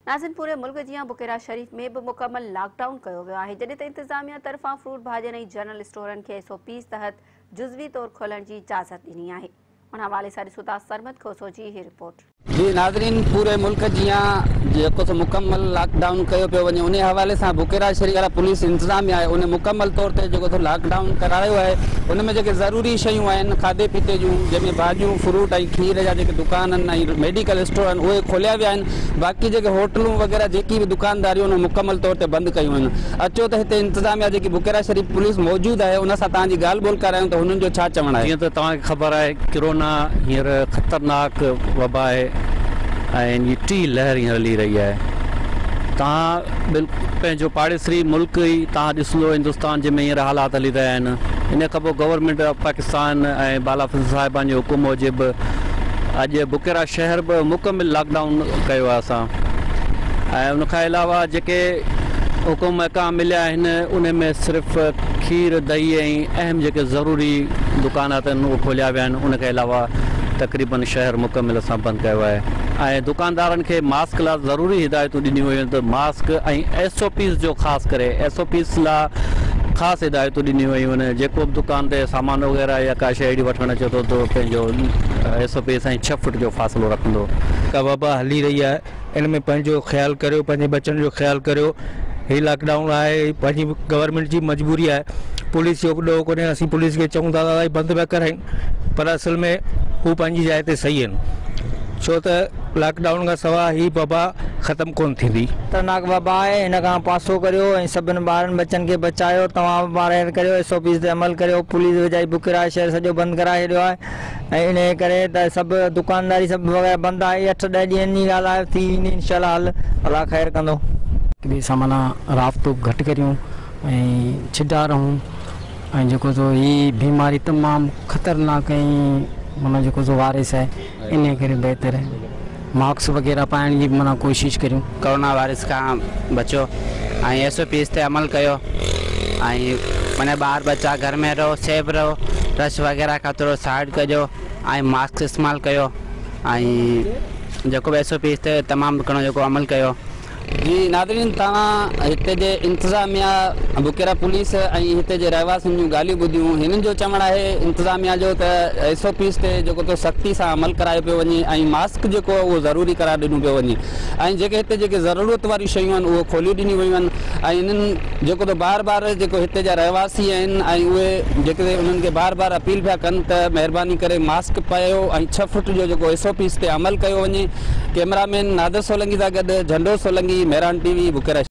ناظرين پوري ملڪ جيان بڪيرا شريف ۾ به مڪمل لاڪ ڊائون ڪيو ويو آهي، جڏهن ته انتظاميا طرفان فروٽ ڀاڄين ۽ جنرل اسٽورن کي ايس او پيز تحت جزوي طور کولڻ جي اجازت ڏني آهي. ان حوالي سان ڏسو ٿا سرمد کوسو جي هي رپورٽ. جي ناظرين پوري ملڪ جيان جيڪو سو مڪمل لاڪ ڊائون ڪيو پيو وڃي انهي حوالي سان بڪيرا شريف وارا پوليس انتظاميا آهي ان مڪمل طور تي جيڪو سو لاڪ ڊائون ڪرايو آهي ان ۾ جيڪي ضروري شيون آهن کاڌي پيتي جون جنهن ۾ ڀاڄيون فروٽ ۽ کير جا جيڪي دڪان آهن ۽ ميڊيڪل اسٽور آهن اهي کوليا ويا آهن باقي جيڪي هوٽلون وغيره جيڪي به دڪانداريون آهن اهي مڪمل طور تي بند ڪيون ويون آهن اچو ته هتي انتظاميا جيڪي بڪيرا شريف پوليس موجود آهي ان سان توهان جي ڳالهه ٻولهه ڪرايون ته هنن جو ڇا چوڻ آهي. جيئن ته توهان کي خبر آهي ڪرونا هينئر خطرناڪ وبا آهي ۽ ان جي ٽين لهر هينئر هلي رهي آهي توهان پنهنجو پاڙيسري ملڪ ئي توهان ڏسندو هندستان جنهن ۾ هينئر حالات هلي رهيا آهن ان کان پوء گورنمينٽ آف پاڪستان ۽ بالا آفيسر صاحبان جي حڪم موجب اڄ بڪيرا شهر به مڪمل لاڪ ڊائون ڪيو آهي اسان ۽ ان کان علاوه جيڪي حڪم احڪام مليا آهن ان ۾ صرف کير دهي ۽ اهم جيڪي ضروري دڪانات آهن اهي کوليا ويا آهن ان کان علاوه تقريبن شهر مڪمل اسان بند ڪيو آهي ۽ دڪاندارن کي ماسڪ لا ضروري هدايتون ڏنيون ويون آهن ته ماسڪ ۽ ايس او پيز جو خاص ڪري ايس او پيز لا خاص هدايتون ڏنيون ويون آهن جيڪو به دڪان تي سامان وغيره يا ڪا شيء اهڙي وٺڻ اچي ٿو ته پنهنجو ايس او پيز ۽ ڇهه فٽ جو فاصلو رکندو. جيڪا وبا هلي رهي آهي ان ۾ پنهنجو خيال ڪريو پنهنجي ٻچن جو خيال ڪريو هي لاڪ ڊائون آهي پنهنجي گورنمينٽ جي مجبوري آهي پوليس جو به ڏوهه ڪونهي اسين پوليس کي چئون ٿا ته بند پيا ڪرائين پر اصل ۾ هو پنهنجي جاء تي صحيح آهن ڇو ته لاڪ ڊائون کان سواء هي وبا ختم ڪونه ٿيندي. خطرناڪ وبا آهي هن کان پاسو ڪريو ۽ سڀن ٻارن ٻچن کي بچايو توهان به پاڻ رعايت ڪريو ايس او پيز تي عمل ڪريو پوليس ويچاري بڪيرا شهر سڄو بند ڪرائي ڇڏيو آهي ۽ انهي ڪري ته سڀ دڪانداري سڀ وغيره بند آهي اٺ ڏهه ڏينهن جي ڳالهه آهي ٿي ويندي انشاء الله حل الله خير ڪندو. هڪ ٻئي سان معنيٰ رابطو گهٽ ڪريون ۽ ڇڊا رهون ۽ جيڪو سو هي بيماري تمام خطرناڪ ۽ معنيٰ جيڪو سو وائرس آهي انهي ڪري بهتر ماسڪ وغيره پائڻ جي به معنيٰ ڪوشش ڪريون. ڪورونا وائرس کان بچو ۽ ايس او پيز تي عمل ڪيو ۽ معنيٰ ٻار ٻچا گهر ۾ رهو سيف رهو رش وغيره کان ٿورو سائيڊ ڪجو ۽ ماسڪ استعمال ڪيو ۽ جيڪو به ايس او پيز تي تمام گهڻو جيڪو عمل ڪيو. جي ناظرين توهان هتي جي انتظاميا بڪيرا پوليس ۽ هتي جي رهواسين جون ڳالهيون ٻڌيون هنن جو چوڻ آهي انتظاميا جو ته ايس او پيز تي جيڪو ته سختي سان عمل ڪرايو پيو وڃي ۽ ماسڪ جيڪو آهي اهو ضروري قرار ڏنو پيو وڃي ۽ جيڪي هتي جيڪي ضرورت واريون شيون آهن اهو کوليون ڏنيون ويون آهن ۽ انهن جيڪو ته بار بار جيڪو هتي جا رهواسي آهن ۽ اهي جيڪي انهن کي بار بار اپيل پيا ڪن ته مهرباني ڪري ماسڪ پايو ۽ ڇهه فٽ جو جيڪو ايس او پيز تي عمل ڪيو وڃي ڪئميرا مين نادر سولنگي سان گڏ جهنڊو سولنگي، مهراڻ ٽي وي، بڪيرا.